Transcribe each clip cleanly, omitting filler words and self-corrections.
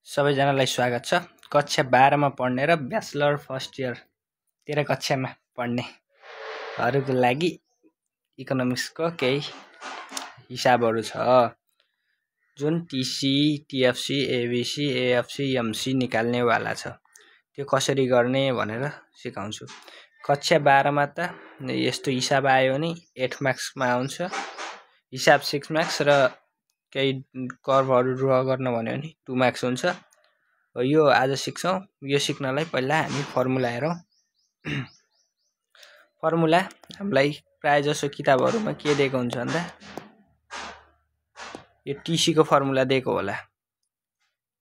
सबैजनालाई स्वागत छ। कक्षा 12 मा पढ्ने र ब्याचलर फर्स्ट इयर 13 कक्षामा पढ्नेहरूको लागि इकोनोमिक्सको केही हिसाबहरू छ, जुन TC, TFC, ABC, AFC, MC निकाल्नेवाला छ। त्यो कसरी गर्ने भनेर सिकाउँछु। कक्षा 12 मा त यस्तो हिसाब आयो भने 8 मार्क्समा आउँछ, हिसाब 6 मार्क्स र केही कर्भहरू ड्र गर्न भन्यो भने 2 मार्क्स हुन्छ। यो आज सिक्छौँ। यो सिक्नलाई पहिला हामी फर्मुला हेरौँ। फर्मुला हामीलाई प्राय जसो किताबहरुमा के दिएको हुन्छ भन्दा यो टिसी को फर्मुला दिएको होला।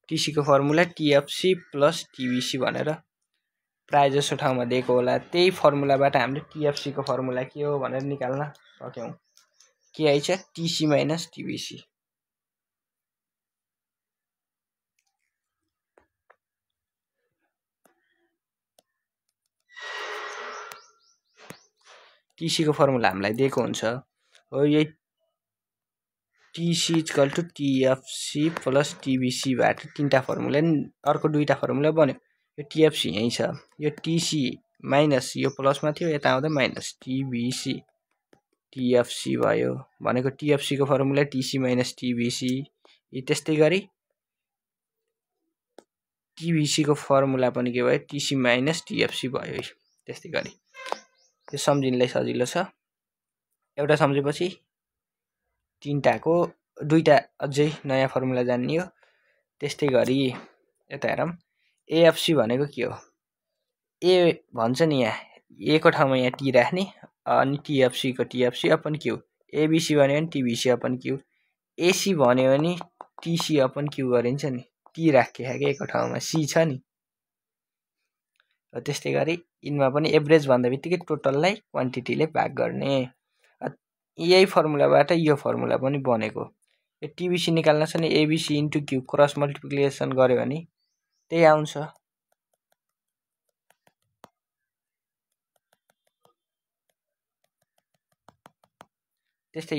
टिसी को फर्मुला टिएफसी प्लस टिबिसी भनेर प्राय जसो ठाउँमा दिएको होला। त्यही फर्मुलाबाट हामीले टिएफसी को फर्मुला के हो भनेर निकाल्न सक्यौं। के आइछ? TC minus TBC. टिसी को फर्मुला हामीलाई दिएको हुन्छ हो यही TC equal to TFC plus TBC बाट तीनटा फर्मुला अर्को दुईटा फर्मुला बन्यो। यो टिएफसी यही छ, यो टिसी माइनस यो प्लसमा थियो, यता आउँदा माइनस टिबिसी टिएफसी भयो। भनेको टिएफसी को फर्मुला टिसी माइनस टिबिसी। त्यस्तै गरी टिबिसी को फर्मुला पनि के भयो? टिसी माइनस टिएफसी भयो। त्यस्तै गरी यो सम्झिनलाई सजिलो छ। एउटा सम्झेपछि तीनटाको दुईटा अझै नयाँ फर्मुला जान्ने हो। त्यस्तै गरी यता हेरौँ, एएफसी भनेको के हो? ए भन्छ नि, यहाँ ए को ठाउँमा यहाँ टी राख्ने, अनि टिएफसी को टिएफसी अपन क्यू। एबीसी भन्यो भने टिबिसी अपन क्यू। एसी भन्यो भने टिसी अपन क्यू गरिन्छ नि, टी राखेको के को ठाउँमा सी छ नि। त्यस्तै गरी यिनमा पनि एभरेज भन्दा बित्तिकै टोटललाई क्वान्टिटीले भाग गर्ने। यही फर्मुलाबाट यो फर्मुला पनि बनेको। यो टिबिसी निकाल्न छ नि, ABC into Q cross multiplication गर्यो भने त्यही आउँछ। त्यस्तै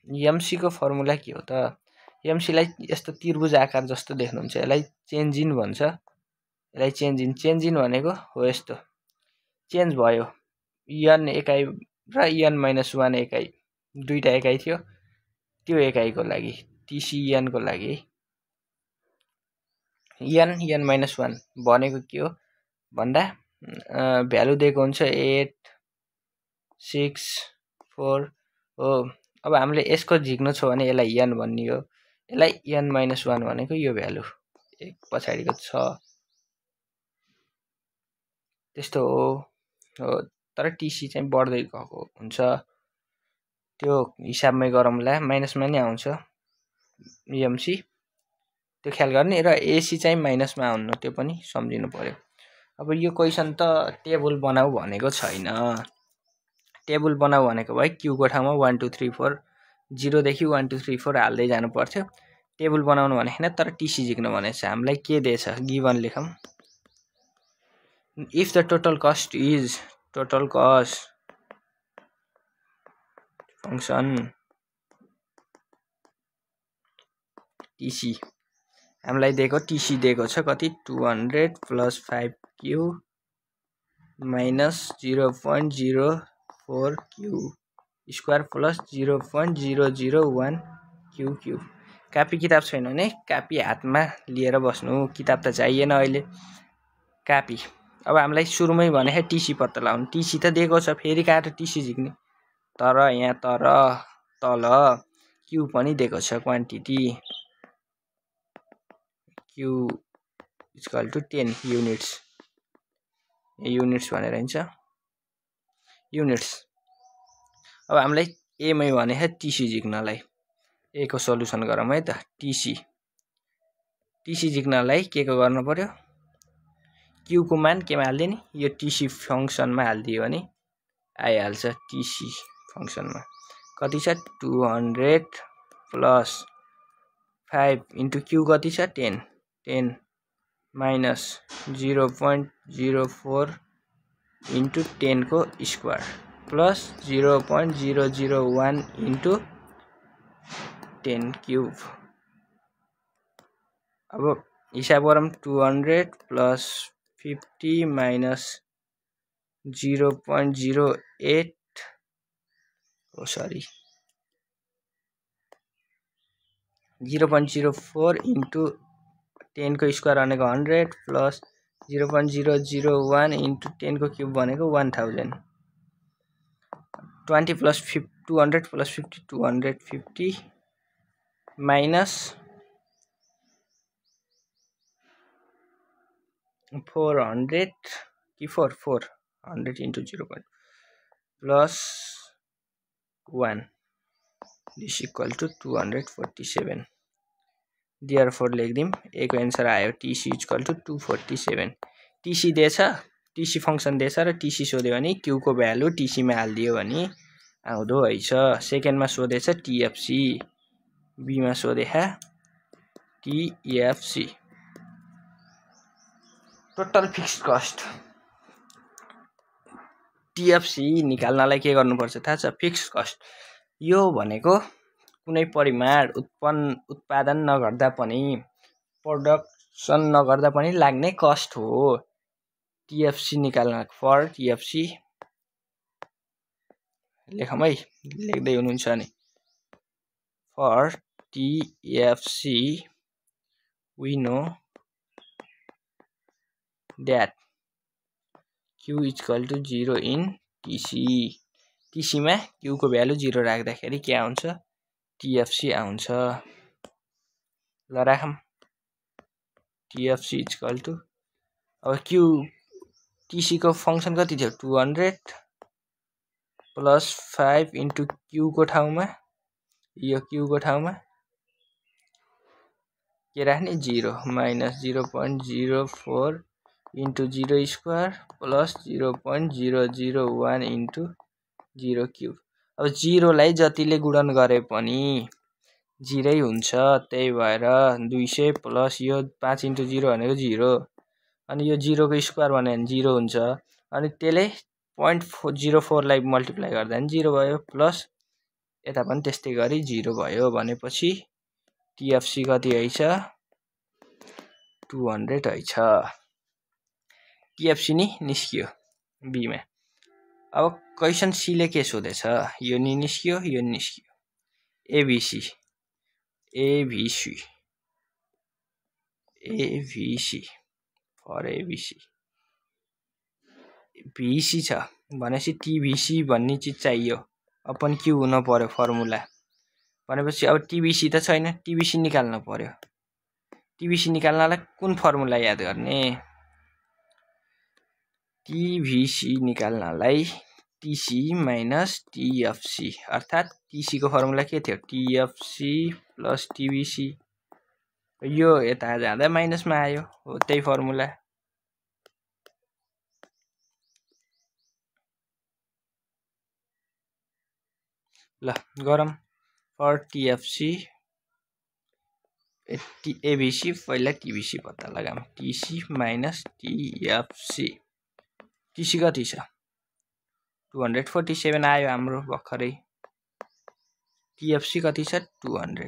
एमसी को फर्मुला के हो त? एमसी लाई यस्तो त्रिभुज आकार जस्तो देख्नुहुन्छ, यसलाई चेन्ज इन भन्छ। यसलाई चेन्ज इन भनेको हो यस्तो चेन्ज भयो। एन एकाइ र एन माइनस 1 एकाइ, दुईटा एकाइ थियो, त्यो एकाइको लागि टिसिएन को लागि एन माइनस 1 भनेको के हो भन्दा भ्यालु दिएको हुन्छ 8 6 4 हो। अब हामीले यसको झिक्नु छ भने यसलाई एन भन्ने हो। यसलाई एन माइनस 1 भनेको यो भ्यालु एक पछाडिको छ, त्यस्तो हो। तर टिसी चाहिँ बढ्दै गएको हुन्छ, त्यो हिसाबमै गरौँला, माइनसमा नै आउँछ एमसी, त्यो ख्याल गर्ने। र एसी चाहिँ माइनसमा आउनु, त्यो पनि सम्झिनु पर्यो। अब यो क्वेसन त टेबल बनाऊ भनेको छैन। टेबल बनाऊ भनेको भए क्यू को ठाउँमा 1 2 3 4 0 देखि 1 2 3 4 हाल्दै जानु पर्थ्यो। टेबल बनाउनु भनेको हैन, तर टिसी झिक्नु भनेको छ। हामीलाई के दिएछ? गिभन लेखौँ। If the total cost is total cost function TC, हामीलाई दिएको टिसी दिएको छ कति? 200 plus 5Q minus 0.04Q square plus 0.001 Q। कापी किताब छैन भने कापी हातमा लिएर बस्नु, किताब त चाहिएन अहिले, कापी। अब हामीलाई सुरुमै भने टिसी पत्ता लगाउनु। टिसी त दिएको छ, फेरि कहाँ त टिसी झिक्ने? तर यहाँ तल क्यू पनि दिएको छ, quantity Q equal to 10 units. Units भनेर हिँड्छ, युनिट्स। अब हामीलाई एमै भने टिसी झिक्नलाई ए को सोलुसन गरौँ है त। टिसी झिक्नलाई के को गर्नु पर्यो? क्यू को मान केमा हाल्दिने? यो टिसी फंक्सनमा हाल्दियो भने आइहाल्छ। टिसी फंक्सनमा कति छ? 200 प्लस 5 इन्टु क्यू कति छ? 10 माइनस 0.04 इन्टु 10 को स्क्वायर प्लस 0.001 इन्टु 10 क्यूब। अब हिसाब गरौँ 200 प्लस 50 माइनस 0.08 सरी 0.04 इन्टु 10 को स्क्वायर भनेको 100 प्लस 0.001 इन्टु 10 को क्युब भनेको 1000 20 प्लस 200 प्लस 50 250 माइनस 400 कि 400 into 0 plus 1 this equal to 247 therefore लेखिदिउँ A को एन्सर आयो TC इक्वल टु 247 TC दिएछ TC फंक्सन दिएछ र TC सोध्यो भने Q को भ्यालु TC मा हाल्दियो भने आउँदो हैछ सेकेन्डमा सोधेछ TFC B मा सोधेछ TFC total fixed cost TFC निकाल्नलाई के गर्नुपर्छ थाहा छ फिक्स्ड कस्ट यो भनेको कुनै परिमाण उत्पादन नगर्दा पनि प्रोडक्सन नगर्दा पनि लाग्ने कस्ट हो TFC निकाल्न फर TFC लेखौँ है लेख्दै हुनुहुन्छ नि for TFC we know that Q equal to 0 in TC TC मा Q को भ्यालु 0 राख्दाखेरि के आउँछ TFC आउँछ ल राखौँ TFC equal to अब Q TC को फंक्सन कति थियो 200 प्लस 5 इन्टु Q को ठाउँमा यो Q को ठाउँमा के राख्ने 0 minus 0.04 into 0 square plus 0.001 into 0 cube अब 0 लाई जतिले गुणन गरे पनि 0 हुन्छ त्यही भएर 200 प्लस यो 5 इन्टु 0 भनेको 0 अनि यो 0 को स्क्वायर भन्यो भने 0 हुन्छ अनि त्यसले 0.04 लाई मल्टिप्लाई गर्दा नि 0 भयो प्लस यता पनि त्यस्तै गरी 0 भयो भनेपछि TFC कति हैछ 200 हैछ TFC नि निस्कियो B मा अब क्वेशन C ले के सोधेछ यो नि निस्कियो यो निस्कियो ABC फर ABC BC छ भनेपछि TBC भन्ने चीज चाहियो अपन Q हुन पर्यो फर्मुला भनेपछि अब TBC त छैन TBC निकाल्न पर्यो TBC निकाल्नलाई कुन फर्मुला याद गर्ने TBC निकाल्नलाई TC माइनस TFC अर्थात TC को फर्मुला के थियो TFC प्लस TBC यो यता जाँदा माइनसमा आयो हो त्यही फर्मुला ल गरौँ फर TFC ABC पहिला TBC पत्ता लगाम TC माइनस TFC TC कति छ 247 आयो हाम्रो भर्खरै TFC कति छ 200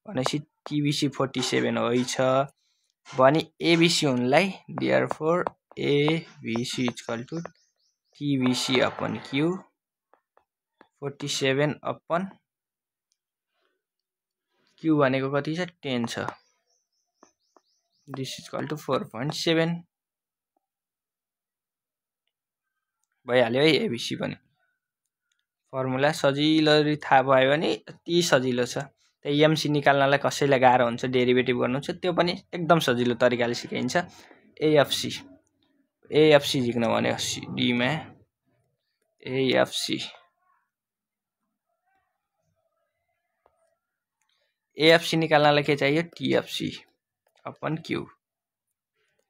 भनेपछि TBC 47 होइछ भने ABC हुनलाई therefore ABC equal to TBC upon Q 47 upon Q भनेको कति छ 10 छ this is equal to 4.7 भइहाल्यो है ABC पनि फर्मुला सजिलै थाहा भयो भने अति सजिलो छ त्यही MC निकाल्नलाई कसैलाई गाह्रो हुन्छ डेरिभेटिभ गर्नु छ त्यो पनि एकदम सजिलो तरिकाले सिकाइन्छ AFC झिक्न भने D मा AFC निकाल्नलाई के चाहियो TFC अपन Q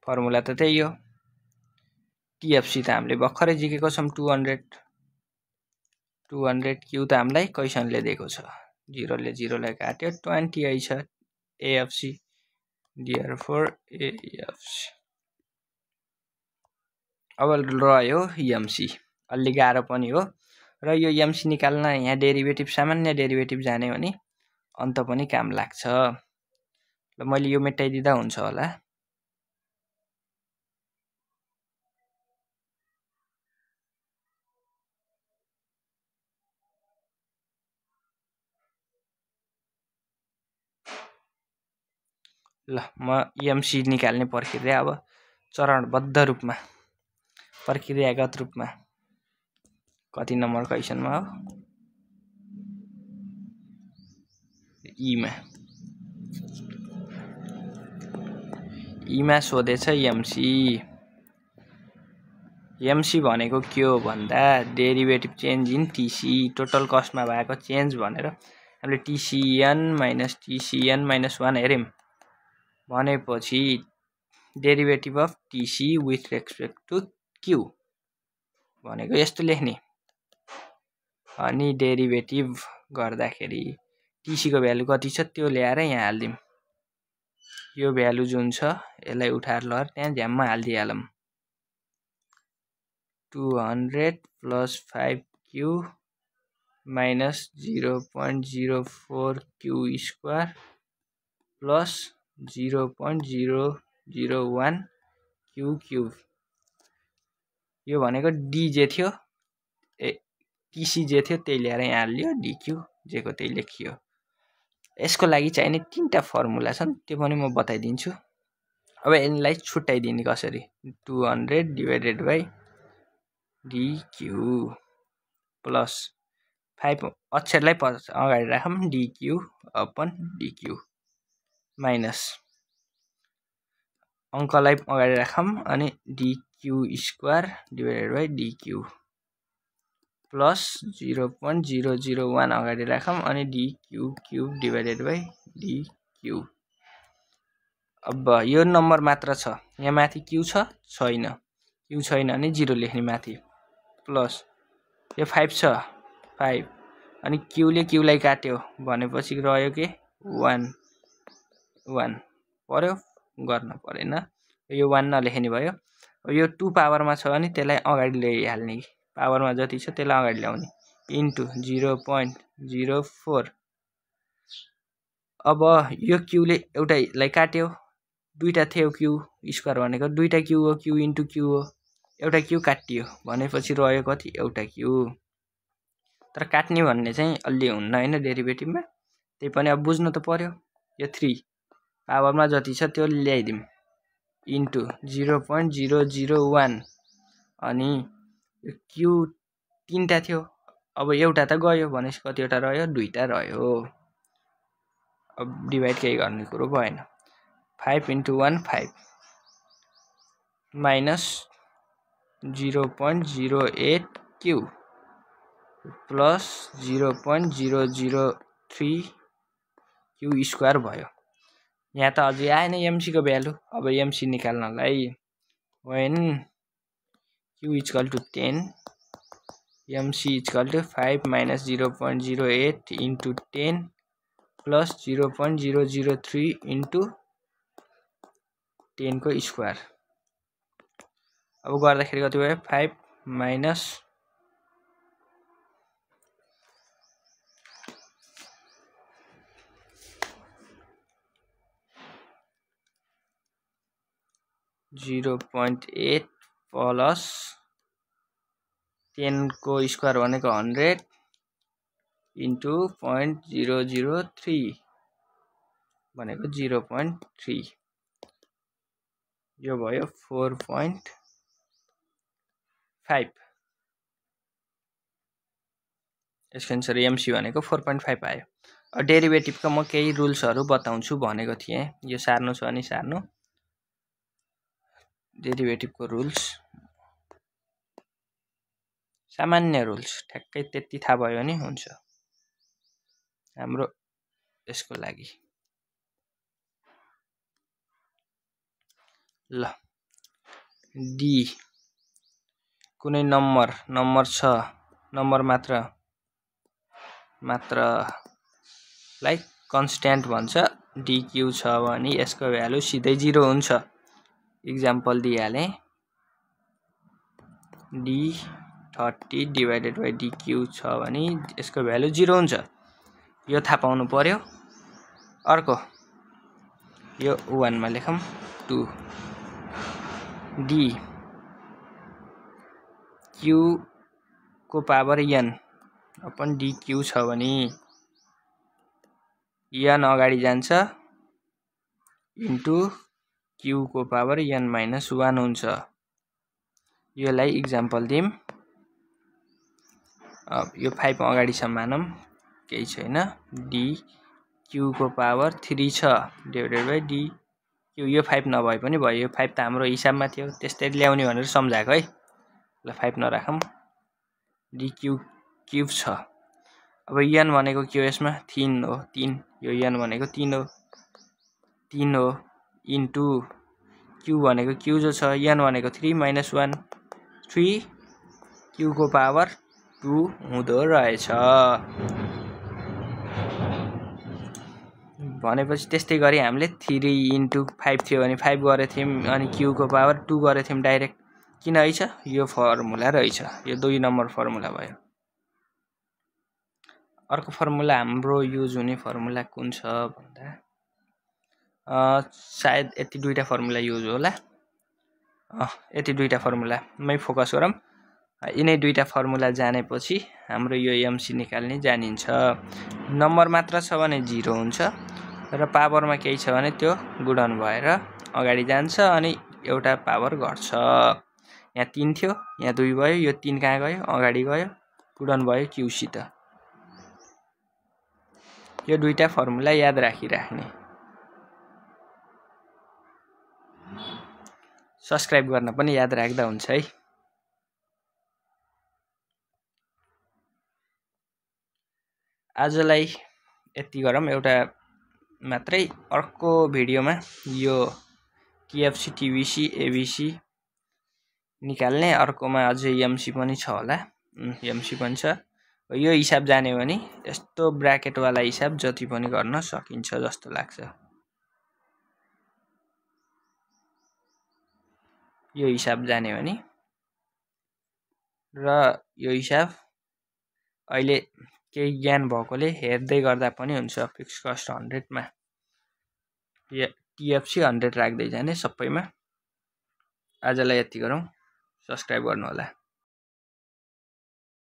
फर्मुला त त्यही हो TFC त हामीले भर्खरै झिकेको छौं 200 Q त हामीलाई क्वेशनले दिएको छ 0 ले 0 लाई काट्यो 20 आइछ AFC therefore AFC अब रह्यो MC अलि गाह्रो पनि हो र यो MC निकाल्न यहाँ डेरिभेटिभ सामान्य डेरिभेटिभ जाने भने अन्त पनि काम लाग्छ ल मैले यो मेटाइदिँदा हुन्छ होला। ल म EMC निकाल्ने प्रक्रिया अब चरणबद्ध रूपमा प्रक्रियागत रूपमा कति नम्बर क्वेसनमा हो ईमा सोधेछ EMC भनेको के हो भन्दा derivative change in TC total कस्टमा भएको चेन्ज भनेर हामीले TCN माइनस TCN माइनस 1 हेर्यौं भनेपछि derivative of TC with respect to Q भनेको यस्तो लेख्ने अनि डेरिभेटिभ गर्दाखेरि TC को भ्यालु कति छ त्यो ल्याएर यहाँ हाल्दिम यो भ्यालु जुन छ यसलाई उठाएर लहर त्यहाँ झ्याममा हाल्दिहालौं 200 plus 5Q minus 0.04 Q square plus 0.001 Q cube यो भनेको D जे थियो TC जे थियो त्यही ल्याएर यहाँ हाल्यो DQ जे को त्यही लेखियो। यसको लागि चाहिने तीनटा फर्मुला छन् त्यो पनि म बताइदिन्छु। अब यसलाई छुट्याइदिने कसरी 200 डिवाइडेड बाइ DQ प्लस 5 अक्षरलाई अगाडि राखौं DQ अपन DQ माइनस अंकलाई अगाडि राखौं अनि DQ square divided by DQ plus 0.001 अगाडि राखौं अनि DQ cube divided by DQ। अब यो नम्बर मात्र छ यहाँ माथि Q छ छैन Q छैन भने 0 लेख्ने माथि प्लस यो 5 छ 5 अनि Q ले Q लाई काट्यो भनेपछि रह्यो के 1 1 पर्यो गर्न परेन यो 1 नलेख्ने भयो। अब यो 2 पावरमा छ भने त्यसलाई अगाडि ल्याइहाल्ने पावरमा जति छ त्यसलाई अगाडि ल्याउने इन्टु 0.04 अब यो Q ले एउटालाई काट्यो दुईटा थियो Q स्क्वायर भनेको दुईटा Q हो Q इन्टु Q हो एउटा Q काटियो भनेपछि रह्यो कति एउटा Q तर काट्ने भन्ने चाहिँ अलि हुन्न हैन डेरिभेटिभमा त्यही पनि अब बुझ्नु त पर्यो यो 3 पावरमा जति छ त्यो ल्याइदिम इन्टु 0.001 अनि Q तीनटा थियो अब एउटा त गयो भनेपछि कतिवटा रह्यो दुईटा रह्यो। अब डिभाइड केही गर्ने कुरो भएन 5 into 1 5 minus 0.08 Q plus 0.003 Q square भयो। यहाँ त अझै आएन MC को भ्यालु अब MC निकाल्नलाई when Q equal to 10 MC equal to 5 minus 0.08 into 10 plus 0.003 into 10 को स्क्वायर अब गर्दाखेरि कति भयो 5 minus 0.8 प्लस 10 को स्क्वायर भनेको 100 इन्टु 0.003 भनेको 0.3 यो भयो 4.5 यसको आन्सर MC भनेको 4.5 आयो। अब डेरिभेटिभको म केही रुल्सहरु बताउँछु भनेको थिएँ यो सार्नु छ अनि सार्नु डेरिभेटिभको रुल्स सामान्य रुल्स ठ्याक्कै त्यति थाहा भयो भने हुन्छ हाम्रो यसको लागि ल डी कुनै नम्बर छ नम्बर मात्र लाइक कन्स्ट्यान्ट भन्छ DQ छ भने यसको भ्यालु सिधै 0 हुन्छ। एक्जाम्पल दिइहाले D30 डिवाइडेड बाइ DQ छ भने यसको भ्यालु 0 हुन्छ यो थाहा पाउनु पर्यो। अर्को यो 1 मा लेखौं 2 डी क्यू को पावर n अपन dq छ भने n अगाडि जान्छ इन्टु q को पावर n - 1 हुन्छ। योलाई इक्जाम्पल दिम। अब यो 5 अगाडि छ मानम केही छैन d q को पावर 3 छ डिवाइडेड बाइ d यो 5 नभए पनि भयो। यो 5 त हाम्रो हिसाबमा थियो त्यसरी ल्याउने भनेर सम्झाएको है। ल 5 नराखौं d क्यूब छ। अब n भनेको के हो यसमा 3 हो 3 यो n भनेको 3 हो इन्टु q भनेको q जो छ n भनेको 3 - 1 3 q को पावर 2 हुँदो रहेछ। भनेपछि त्यस्तै गरी हामीले 3 इन्टु 5 थियो भने 5 गरे थियौं अनि q को पावर 2 गरे थियौं डाइरेक्ट। किन है छ यो फर्मुला रहेछ। यो 2 नम्बर फर्मुला भयो। अर्को फर्मुला हाम्रो युज हुने फर्मुला कुन छ भन्दा सायद यति दुईटा फर्मुला युज होला। यति दुईटा फर्मुला मै फोकस गरौँ। यिनै दुईटा फर्मुला जानेपछि हाम्रो यो एमसी निकाल्ने जानिन्छ। नम्बर मात्र छ भने 0 हुन्छ र पावरमा केही छ भने त्यो गुणन भएर अगाडि जान्छ अनि एउटा पावर घट्छ। यहाँ 3 थियो यहाँ 2 भयो यो 3 कहाँ गयो अगाडि गयो गुणन भयो q सित। यो दुईटा फर्मुला याद राखिराख्ने। सब्स्क्राइब गर्न पनि याद राख्दा हुन्छ है। आजलाई यति गरौँ एउटा मात्रै। अर्को भिडियोमा यो टिएफसी टिबिसी एबिसी निकाल्ने अर्कोमा अझै एमसी पनि छ होला। एमसी पनि छ। यो हिसाब जाने भने यस्तो ब्राकेट वाला हिसाब जति पनि गर्न सकिन्छ जस्तो लाग्छ। यो हिसाब जाने भने र यो हिसाब अहिले केही ज्ञान भएकोले हेर्दै गर्दा पनि हुन्छ। फिक्स कस्ट 100 मा टिएफसी 100 राख्दै जाने सबैमा। आजलाई यति गरौँ। सब्स्क्राइब गर्नु होला।